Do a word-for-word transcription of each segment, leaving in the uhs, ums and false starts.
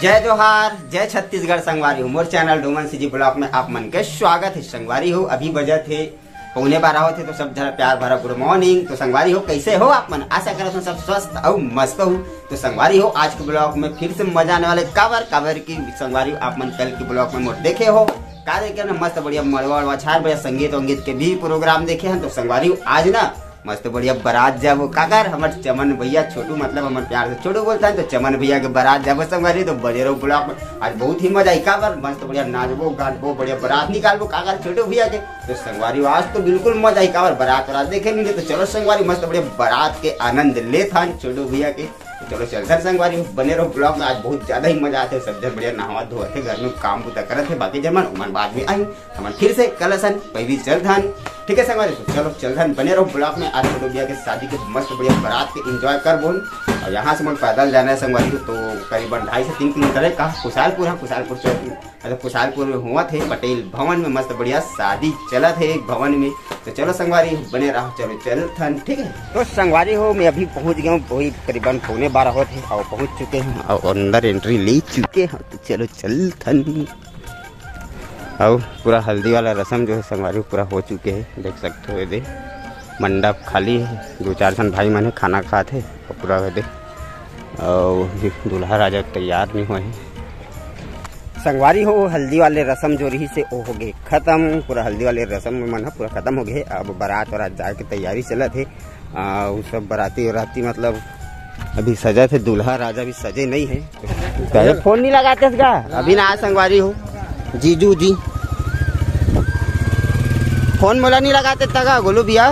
जय जोहार, जय छत्तीसगढ़ संगवारी हो। मोर चैनल डोमन सीजी ब्लॉग में आप मन के स्वागत है संगवारी हो। अभी बजत हे पौने बारह होत हे, तो सब झन प्यार भरा गुड मॉर्निंग। तो संगवारी हो, कैसे हो आप मन? आशा करत हूँ सब स्वस्थ अउ मस्त हो। तो संगवारी हो, आज के ब्लॉग में फिर से मजा आने वाले, काबर काबर की संगवारी हो, आप मन कल के ब्लॉग में मोर देखे हो, का देखे ना, मस्त बढ़िया मड़वा उड़वा छान, बढ़िया संगीत वंगीत के भी प्रोग्राम देखे हैं। तो संगवारी हो, आज ना मस्त बढ़िया बारात जाबो। काकर हमर चमन भैया, छोटू मतलब हमर प्यार से छोटू बोलता है, तो चमन भैया के बारात जाबो संगवारी। तो बने रहो ब्लॉग में, आज बहुत ही मजा आई। काबर मस्त बढ़िया नाचबो गाचबो, बढ़िया बारात निकालबो काकर छोटू भैया के। तो संगवारी आज तो बिल्कुल मजा आई, काबर बारात वारात देखे मिले। तो चलो संगवारी, मस्त बढ़िया बारात के आनंद लेथन छोटू भैया के। तो चलो चलथन संगवारी, बने रहो ब्लॉग में। आज बहुत ज्यादा ही मजा आथे, सब झन बढ़िया नहावत धोवत हे, घर में काम बुता करत हे, बाकी जन मन ओमन बाद में आई। हमन फिर से कल असन पहिली चलथन, ठीक है संगवारी? तो चलो चलथन, बने रहो ब्लॉग में। आज छोटू भैया के शादी के मस्त बढ़िया बारात के एंजॉय करबोन। और यहाँ से मोर पैदल जाना है संगवारी, तो करीबन ढाई से तीन किलोमीटर है। कहाँ? खुशालपुर है, खुशालपुर चौक में। अच्छा, खुशालपुर में होवत हे पटेल भवन में, मस्त बढ़िया शादी चलत हे एक भवन में। तो चलो संगवारी बने रहो, चलो चलथन, ठीक है? तो संगवारी हो, मैं अभी पहुँच गया हूँ, वही करीबन पौने बारह होत हे और पहुँच चुके हैं और अंदर एंट्री ले चुके हैं। तो चलो चलथन। अउ पूरा हल्दी वाला रसम जो है संगवारी पूरा हो चुके हे, देख सकते हो। ये दे मंडप खाली हे, दो चार झन भाई मन हे खाना खात हे अउ पूरा ये दे अउ दूल्हा राजा तैयार नहीं होए हे। संगवारी हो, हल्दी वाले रसम जो रहिस हे ओ हो गे खत्म, पूरा हल्दी वाले रसम मन ह पूरा खत्म हो गे हे। अब बारात वारात जाए के तैयारी चलत हे। आ, उ सब बराती उराती मतलब अभी सजत हे, दूल्हा राजा भी सजे नहीं है। अरे फोन नहीं लगाते इसका, अभी ना आ संगवारी हो। जीजू जी फोन मोला नहीं लगाते तगा गोलू भैया।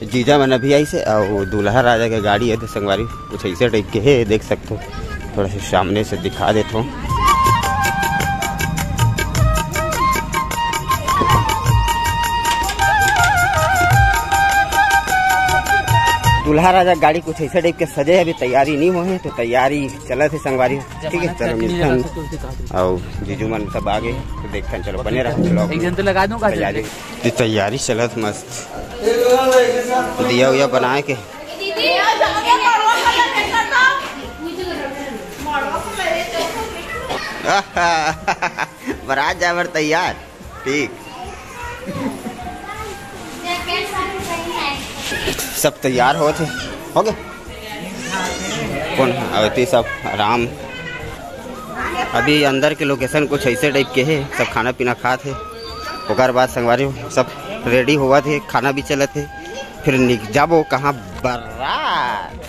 जीजा मन अभी आइस हे, अउ दूल्हा राजा के गाड़ी है तो संगवारी कुछ ऐसे टाइप के है, देख सकते हो। थोड़ा सा सामने से दिखा देता हूँ। दूल्हा राजा गाड़ी कुछ ऐसे टाइप के सजे है, अभी तैयारी नहीं हुए है, तो तैयारी चलत हे संगवारी। ठीक है, चलो मिलते हैं। अउ जीजू मन सब आ गे, तो देखते हैं, चलो बने रहो vlog में। एक जन तो लगा दूंगा तैयारी। ये तैयारी चलत मस्त, दिया उया बनाए के। बारात जाए बर तैयार। ठीक, सब तैयार होत हे, हो गए। कौन अवती सब आराम। अभी अंदर के लोकेशन कुछ ऐसे टाइप के हे, सब खाना पीना खात हे, ओकर बाद संगवारी सब रेडी होवत हे, खाना भी चलत हे, फिर निक जाबो कहाँ? बारात।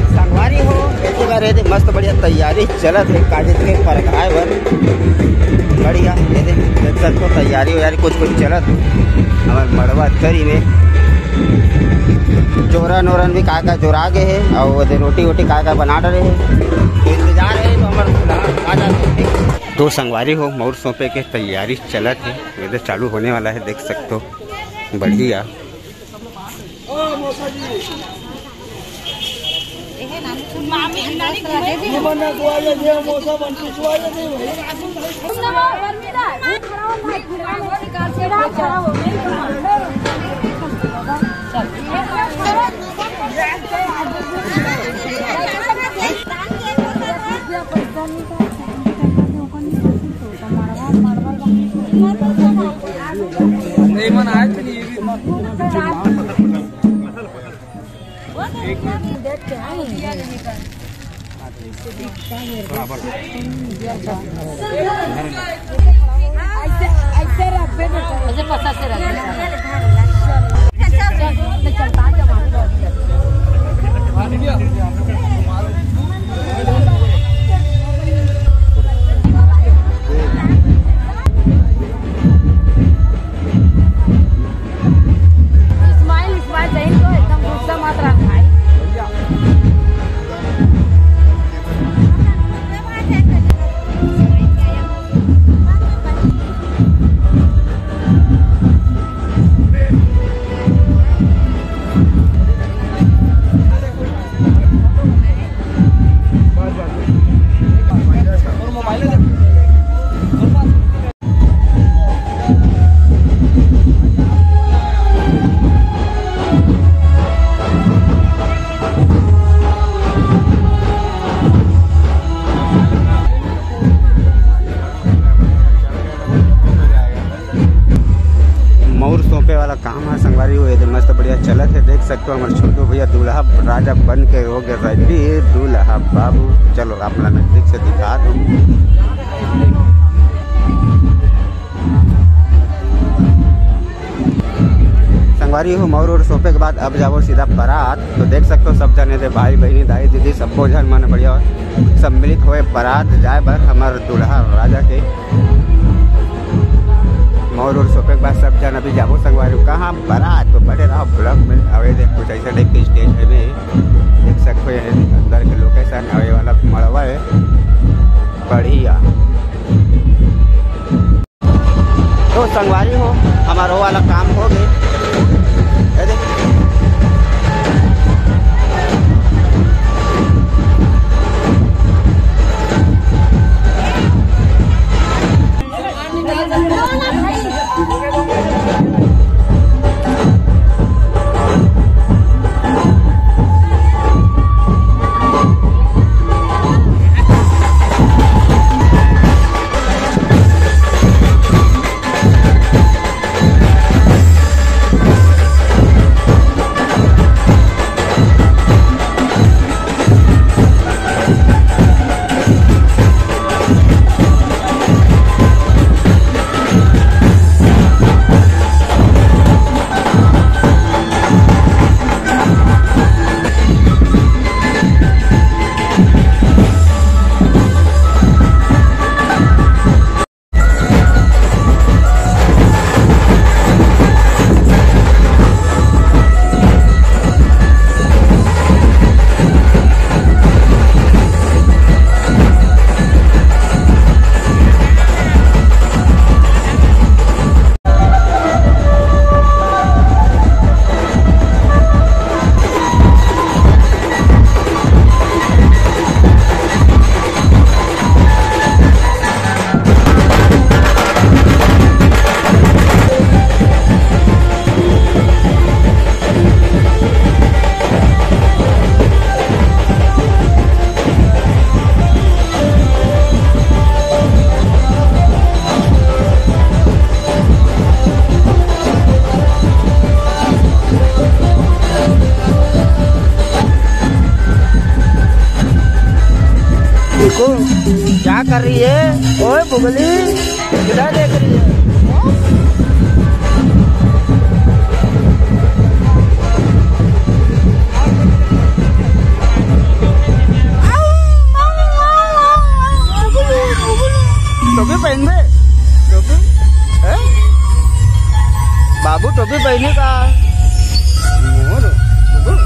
संगवारी हो, एती बार एदे मस्त बढ़िया तैयारी चलत हे, काजल के परघाए बर। बढ़िया, ये देख, देख सकते हो, तैयारी वैयारी कुछ कुछ चलत हे। हमर मड़वा तरी में जोरन ओरन भी का का जोरा गे हे, अउ ओदे रोटी वोटी का का बना डरे हे। तो इंतजार हे, तो हमर आ जाते। तो संगवारी हो, मउर सौंपे के तैयारी चलत हे, ये दे चालू होने वाला है, देख सकते हो। बढ़िया। मउर सौंपे वाला काम ह संगवारी हो, एदे मस्त बढ़िया चलत हे। देख सकते हो, हमर छोटू भैया दूल्हा राजा बन के हो गए ready, दूल्हा बाबू। चलो, आप मन ला नजदीक से दिखा दूं। संगवारी हो, मउर उर सौंपे के बाद अब जाबो सीधा परात। तो देख सकते हो, सब जने थे, भाई, बहिनी, दाई, दीदी, सबो झन मन बढ़िया सम्मिलित होए परात जाए बर हमर दूल्हा राजा के। मउर उर सौंपे के बाद सब जन अभी जाबो संगवारी हो। कहाँ? परात। तो बने रहो vlog में। अउ एदे कुछ ऐसा type के stage है भी, देख सकते हो, ये अंदर के location। अउ ये वाला मड़वा है, बढ़िया। तो संगवारी हो, हमारो वाला काम हो गए। ये देख। देखो, क्या कर रही है? ओए बुगली, किधर देख रही है? टोपी पहन बे, टोपी, हैं? बाबू टोपी पहने का। मोर, टोपी।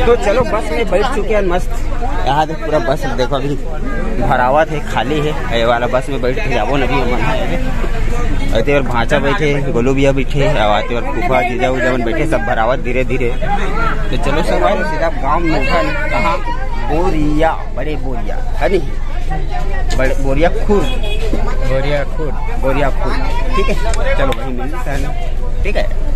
तो चलो, बस में बैठ चुके हैं मस्त। यहाँ देख, पूरा बस देखो, अभी भरावत है, खाली है। ये वाला बस में बैठ के जाबो नदी मन। अते और भांचा बैठे, गोलू भैया बैठे, और आते और फूफा, जीजा उजा मन बैठे, सब भरावत धीरे धीरे। तो चलो सब भाई, सीधा गांव में उठा नहीं, कहाँ? बोरिया, बड़े बोरिया, है नहीं? बड़े बोरिया खुर्द। बोरिया खुर्द। बोरिया खुर्द, ठीक है। चलो वहीं मिलते हैं, ठीक है।